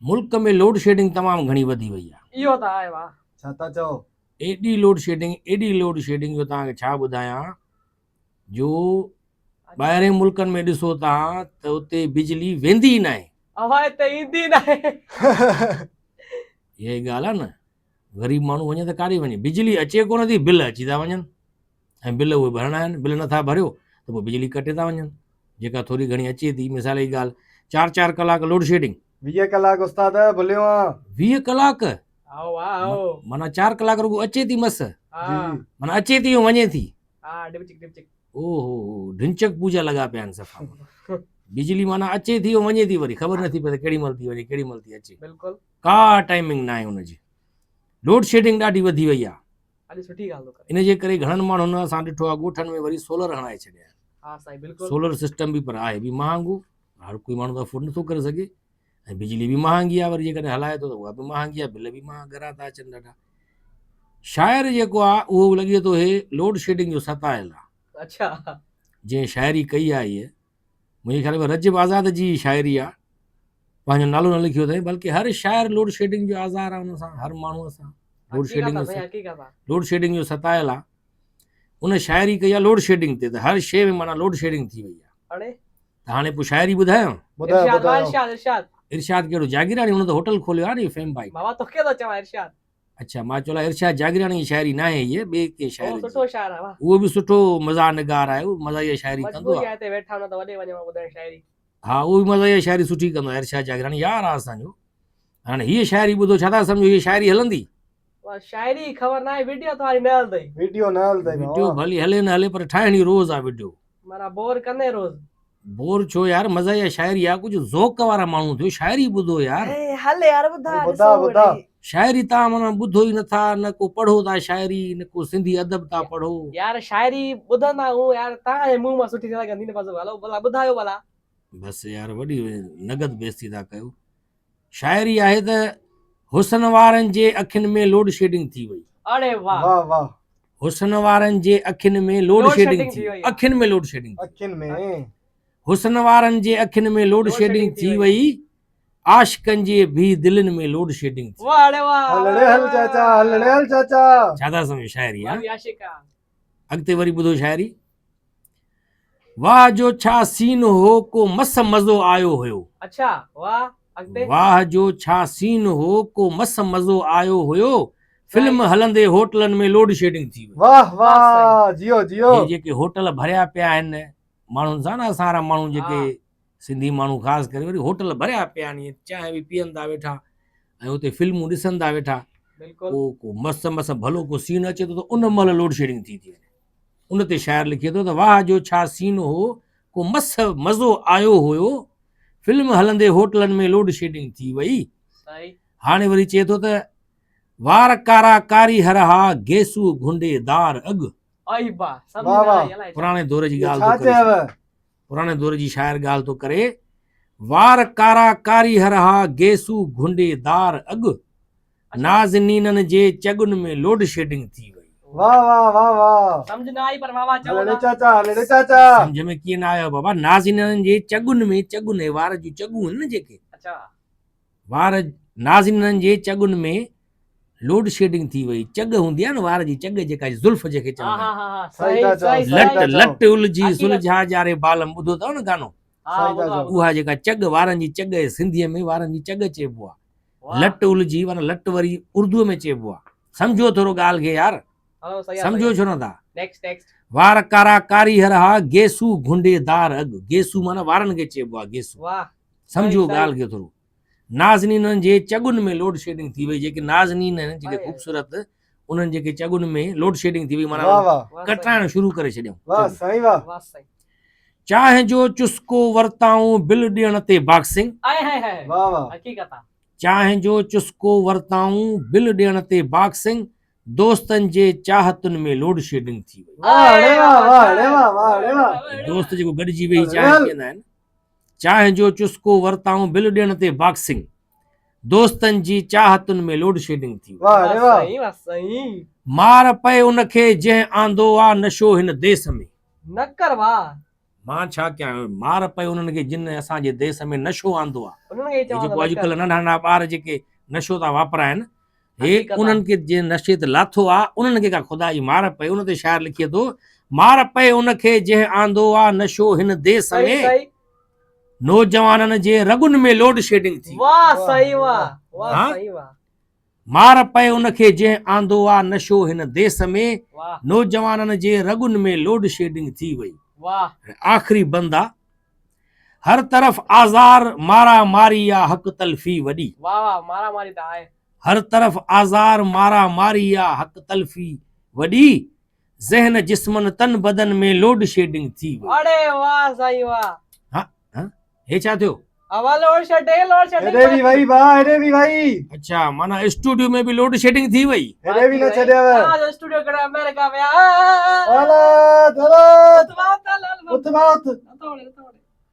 ملڪ ۾ load shedding تمام گهڻي وڌي وئي آهي. اهو ته آهي واهه. ڇا ٿا چئو. ايڏي لوڊ شيڊنگ ايڏي لوڊ شيڊنگ جو توهان کي ڇا ٻڌايان جو ٻاهرين ملڪن ۾ ڏسو توهان ته اتي بجلي ويندي ئي ناهي. اوهان هتي ايندي ئي ناهي. اها ئي ڳالهه آهي نه غريب ماڻهو وڃي ته ڪاڏي وڃي بجلي اچي ڪونه ٿي بل اچي ٿا وڃن ۽ بل اهي ڀرڻا آهن بل نٿا ڀريو ته پوء بجلي ڪٽي ٿا وڃن جيڪا ٿوري گهڻي اچي ٿي مثال جي ڳالهه چار چار ڪلاڪ لوڊ شيڊنگ. 20 ڪلاڪ استاد ڀليو آن. 20 ڪلاڪ آئو واهه آئو. معنيٰ چار ڪلاڪ رڳو اچي ٿي مس. جي. معنيٰ اچي ٿي ۽ وڃي ٿي. ها ڊبچڪ ڊبچڪ. او هو هو ڍنچڪ پوجا لڳا پيا آهن صفا. بجلي معنيٰ اچي ٿي ۽ وڃي ٿي وري خبر نٿي پئي ته ڪهڙي مهل ٿي وڃي ڪهڙي مهل ٿي اچي. بلڪل. ڪا ٽائمنگ ناهي ان جي. لوڊ شيڊنگ ڏاڍي وڌي وئي آهي. اڄ سٺي ڳالهه ٿو ڪري. ان جي ڪري گهڻن ماڻهن اسان ڏٺو آهي ڳوٺن ۾ وري سولر هڻائي ڇڏيا آهن. ها سائين بلڪل. سولر سسٽم به پر آهي به مهانگو هر ڪوئي ماڻهو ته افورڊ نٿو ڪري سگهي ۽ بجلي به مهانگي آهي وري جيڪڏهن هلائي ٿو ته اها به مهانگي آهي بل به مهانگا ڳرا ٿا اچن ڏاڍا. شاعر جيڪو آهي اهو لڳي ٿو هي لوڊ شيڊنگ جو ستايل آهي. اڇا. جنهن شاعري ڪئي آهي هيء منهنجي خيال ۾ رجب آزاد جي ئي شاعري آهي پنهنجو نالو نه لکيو اٿائين بلڪه هر شاعر لوڊ شيڊنگ جو آزار آهي ان سان هر ماڻهوء سان لوڊ شيڊنگ جو لوڊ شيڊنگ جو ستايل آهي ان شاعري ڪئي آهي لوڊ شيڊنگ تي ته هر شيء ۾ معنيٰ لوڊ شيڊنگ ٿي وئي آهي ته هاڻي پوء شاعري ٻڌايان ارشاد ارشاد ڪهڙو جاگيراڻي هن ته هوٽل کوليو آهي نه فيم بائيٽ بابا توکي ٿو چوان ارشاد اڇا مان چيو ارشاد جاگيراڻي جي شاعري ناهي هيء ٻئي ڪنهن شاعر جي. سٺو شاعر آهي واهه. اهو به سٺو مزاح نگار آهي اهو مزاحيه شاعري ڪندو آهي. مجبوري آهي هتي ويٺا نه ته وڏي وڃي مان ٻڌائين شاعري. ها اهو به مزاحيه شاعري سٺي ڪندو آهي ارشاد جاگيراڻي يار آهي اسان جو. هاڻي هيء شاعري ٻڌو ڇا ٿا سمجهو هيء شاعري هلندي؟ واهه شاعري خبر ناهي وڊيو تو واري نه هلندي. وڊيو نه هلندي وڊيو ڀلي هلي نه هلي پر ٺاهڻي روز آهي وڊيو. معنيٰ بور ڪندين روز. بور ڇو يار مزاحيه شاعري آ ڪجهه ذوق وارا ماڻهو ٿيو شاعري ٻڌو يار. اي هل يار ٻڌاء ٻڌاء ڏسون ٻڌاء. وري. شاعري تان معنيٰ ٻڌو ئي نٿا نه ڪو پڙهو ٿا شاعري نه ڪو سنڌي ادب ٿا پڙهو. يار شاعري ٻڌندا آهيون يار تان جي منهن مان سٺي نه لڳندي نه بس هلو ڀلا ٻڌايو ڀلا. بس يار وڏي نقد بيستي ٿا ڪيو شاعري آهي ته حسن وارن جي اکين ۾ لوڊ شيڊنگ ٿي وئي. اڙي واه. واه واه. حسن وارن جي اکين ۾ لوڊ شيڊنگ ٿي وئي. اکين ۾ لوڊ شيڊنگ ٿي. اکين ۾. حسن وارن جي اکين ۾ لوڊ شيڊنگ ٿي وئي عاشقن جي ڀي دلين ۾ لوڊ شيڊنگ ٿي. واه اڙي واه. هل ڙي هل چاچا هل ڙي هل چاچا. ڇا ٿا سمجهو شاعري ها. مان به عاشق آ. اڳتي وري ٻڌو شاعري. واهه جو ڇا سين هو ڪو مس مزو آيو هيو. اڇا واهه اڳتي. واهه جو ڇا سين هو ڪو مس مزو آيو هيو فلم هلندي هوٽلن ۾ لوڊ شيڊنگ ٿي وئي. واهه واهه جيو جيو. هي جيڪي هوٽل ڀريا پيا آهن ماڻهن سان نه اسان وارا ماڻهو جيڪي سنڌي ماڻهو خاص ڪري وري هوٽل ڀريا پيا آهن ائين چانهه به پيئن ٿا ويٺا ۽ اتي فلمون ڏسن ٿا ويٺا ڪو ڪو مس مس ڀلو ڪو سين اچي ٿو ته ان مهل لوڊ شيڊنگ ٿي ٿي وڃي ان تي شاعر لکي ٿو ته واهه جو ڇا سين هو ڪو مس مزو آيو هيو فلم هلندي هوٽلن ۾ لوڊ شيڊنگ ٿي وئي هاڻي وري چئي ٿو ته وار ڪارا ڪاري هر ها گيسو گهنڊي دار اڳ پراڻي دور جي ڳالهه ٿو ڪري پراڻي دور جي شاعر ڳالهه ٿو ڪري، وار ڪارا ڪاريهر ها گيسو گهنڊي دار اڳ، نازنينن جي چڳن ۾ لوڊ شيڊنگ ٿي وئي. واه واه واه واه. سمجھ نه آئي پر واه واه چئو هل ڙي ٿا. چاچا هل ڙي چاچا. سمجھ ۾ ڪيئن نه آيو بابا نازنينن جي چڳن ۾ چڳن هي وار جون چڳون آهن نه جيڪي. اڇا. وار نازنينن جي چڳن ۾ لوڊ شيڊنگ ٿي وئي چڳ هوندي آهي نه وار جي چڳ جيڪا زلف جنهن کي چوندا آهن لٽ لٽ الجهي سلجها جاري بالم ٻڌو اٿو نه گانو اها جيڪا چڳ وارن جي چڳ سنڌيء ۾ وارن جي چڳ چئبو آهي لٽ الجهي معنيٰ لٽ وري اردوء ۾ چئبو آهي سمجهو ٿورو ڳالهه کي يار سمجهو ڇو نٿا وار ڪارا ڪاريهر ها گيسو گهنڊي دار اڳ گيسو معنيٰ وارن کي چئبو آهي گيسو سمجهو ڳالهه کي ٿورو نازنينن جي چڳن ۾ لوڊ شيڊنگ ٿي وئي جيڪي نازنين آهن جيڪي خوبصورت انهن جيڪي چڳن ۾ لوڊ شيڊنگ ٿي وئي معنيٰ ڪٽرائڻ شروع ڪري ڇڏيائون واه سائين واه چانهه جو چسڪو ورتائون بل ڏيڻ تي باڪسنگ واه واه چانهه جو چسڪو ورتائون بل ڏيڻ تي باڪسنگ دوستن جي چاهتن ۾ لوڊ شيڊنگ ٿي وئي واه ڙي واه واه ڙي واه واه ڙي واه دوست جيڪو گڏجي ويهي چانهه پيئندا آهن چانهه جو چسڪو ورتائون بل ڏيڻ تي باڪسنگ دوستن جي چاهتن ۾ لوڊ شيڊنگ ٿي وئي. مار پئي ان کي جنهن آندو آ نشو هن ديس ۾. نه ڪر واهه. مان ڇا ڪيان مار پئي انهن کي جن اسان جي ديس ۾ نشو آندو آ. هنن کي ئي چوان جيڪو اڄڪلهه ننڍا ننڍا ٻار جيڪي نشو ٿا واپرائن، هي انهن کي جنهن نشي تي لاٿو آ، انهن کي ڪا خدا جي مار پئي. ان تي شاعر لکي ٿو، مار پئي ان کي جنهن آندو آ نشو هن ديس ۾، نوجوانن جي رڳن ۾ لوڊ شيڊنگ ٿي. واه سائين واه، واه سائين واه. مار پئي ان کي جنهن آندو آ نشو هن ديس ۾، نوجوانن جي رڳن ۾ لوڊ شيڊنگ ٿي وئي. آخري بند آ، هر طرف آزار مارا ماري آ حق تلفي وڏي. واه واه مارا ماري ته آهي. هر طرف آزار مارا ماري آ حق تلفي وڏي، ذهن جسمن تن بدن ۾ لوڊ شيڊنگ ٿي وئي. اڙي واه سائين واه. ها ها هي ڇا ٿيو؟ اوا لوڊ شيڊنگ، لوڊ شيڊنگ. هيڏي به وئي ڀاء، هيڏي به وئي. اڇا معنيٰ اسٽوڊيو ۾ به لوڊ شيڊنگ ٿي وئي. هيڏي به نه ڇڏيو. توهان جو اسٽوڊيو ڪهڙو آمريڪا ۾ آ. غلط غلط. اٿ ڀاء اٿ. اٿ ڀاء اٿ. اٿو اٿو.